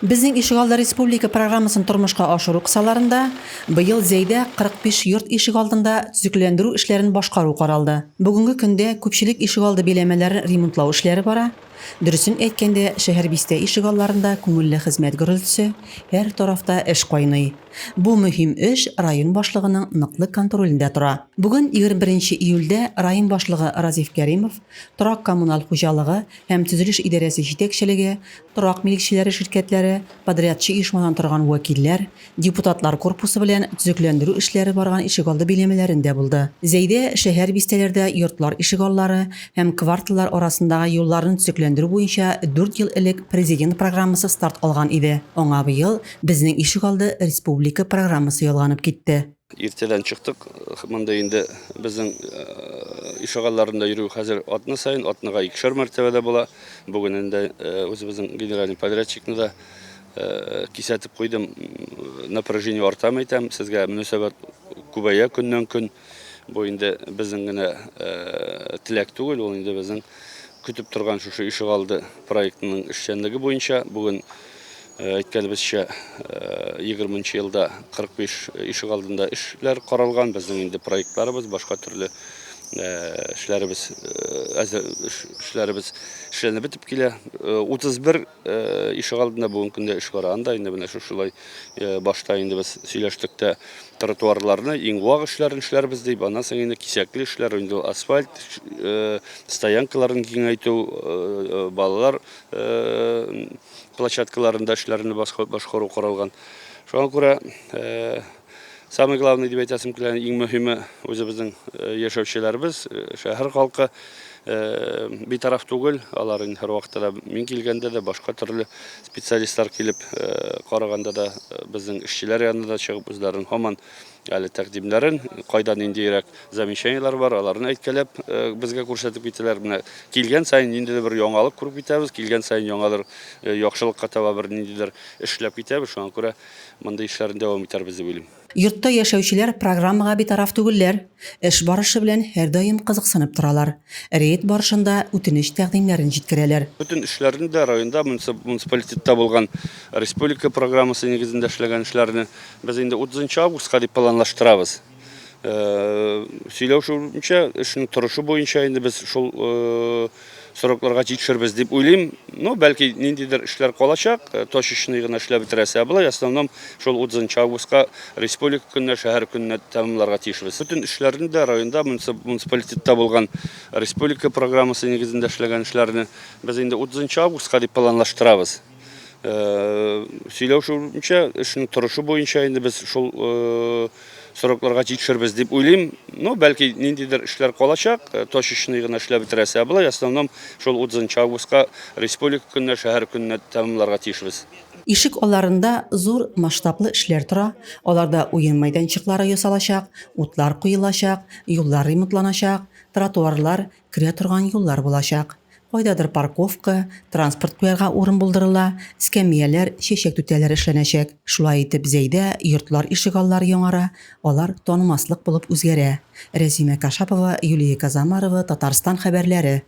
Безнең ишегалды республика программасын тормышка ашыру кысаларында быел Зәйдә 45 йорт ишегалдында төзекләндерү эшләрен башкару каралды. Бүгенге көндә күпчелек ишегалды биләмәләрен ремонтлау эшләре бара. Дөресен әйткәндә, шәһәр-бистә ишегалларында күңелле хезмәт гөрелтесе, һәр тарафта эш кайный. Бу мөһим эш район башлыгының ныклы контролендә тора. Бүген, 21 нче июльдә, район башлыгы Разиф Кәримов, торак-коммуналь хуҗалыгы һәм төзелеш идарәсе җитәкчелеге, торак милекчеләре ширкәтләре, подрядчы оешмадан торган вәкилләр, депутатлар корпусы белән төзекләндерү эшләре барган ишегалды биләмәләрендә булды. Зәйдә шәһәр-бистәләрдә йортлар ишегаллары һәм кварталлар арасындагы юлларны төзекләндерү буенча дүрт ел элек Президент программасы старт алган иде. Аңа быел Безнең ишегалды республика программасы ялганып китте. Иртәдән чыктык. Монда инде безнең ишегалларында йөрү хәзер атна саен, атнага икешәр мәртәбә дә була. Бүген инде үзебезнең генеральный подрядчикны да кисәтеп куйдым. Напряжение арта, әйтәм, сезгә мөнәсәбәт күбәя көннән-көн. Бу инде безнең генә теләк түгел, ул инде безнең көтеп торган шушы ишегалды проектының эшчәнлеге буенча бүген Әйткәнебезчә, 20 нчы елда 45 ишегалдында эшләр каралган. Безнең инде проектларыбыз, башка төрле эшләребез әзер, эшләребез эшләнеп бетеп килә. 31 ишегалдында бүгенге көндә эш бара. Анда инде менә шушылай башта инде без сөйләштек тә тротуарларны, иң вак эшләрен эшләрбез дип, аннан соң инде кисәкле эшләр, инде асфальт, стоянкаларын киңәйтү, балалар площадкаларында эшләрне башкару каралган. Шуңа күрә самый главный дип әйтәсем килә, иң мөһиме үзебезнең яшәүчеләребез, шәһәр халкы битараф түгел, алар инде һәрвакытта да мин килгәндә дә, башка төрле специалистлар килеп караганда да, безнең эшчеләр янына да чыгып үзләрен һаман Әле тәкъдимнәрен, кайда ниндиерәк замечаниеләр бар, аларны әйткәләп безгә күрсәтеп китәләр. Менә килгән саен ниндидер бер яңалык күреп китәбез, килгән саен яңадыр яхшылыкка таба бер ниндидер эш эшләп китәбез. Шуңа күрә мондый эшләрне дәвам итәрбез дип уйлыйм. Йортта яшәүчеләр программага битараф түгелләр, эш барышы белән һәрдаим кызыксынып торалар, рейд барышында үтенеч-тәкъдимнәрен җиткерәләр. Бөтен эшләрне дә районда, муниципалитетта булган республика программасы нигезендә эшләгән эшләрне Без инде 30 августка дип планлаштырабыз. Сөйләү шунча, эшнең торышы буенча инде без шул срокларга җитешербез дип уйлыйм. Ну, бәлки ниндидер эшләр калачак, точечный гына эшләп бетерәсе. Ә болай основном шул 30 августка республика көненә, шәһәр көненә тәмамларга тиешбез. Бөтен эшләрне дә районда, муниципалитетта булган республика программасы нигезендә эшләгән эшләрне без инде 30 августка дип планлаштырабыз. Сөйләү шунча, эшнең торышы буенча инде без шул срокларга җитешербез дип уйлыйм. Ну, бәлки ниндидер эшләр калачак, точечный гына эшләп бетерәсе. Ә болай основном шул 30 августка республика көненә, шәһәр көненә тәмамларга тиешбез. Ишек алларында зур масштаблы эшләр тора, аларда уен мәйданчыклары ясалачак, утлар куелачак, юллар ремонтланачак, тротуарлар, керә торган юллар булачак. Кайдадыр парковка, транспорт куярга урын булдырыла, эскәмияләр, чәчәк түтәлләре эшләнәчәк. Шулай итеп, Зәйдә йортлар ишегаллары яңара, алар танымаслык булып үзгәрә. Рәзимә Кашапова, Юлия Казамарова, Татарстан хәбәрләре.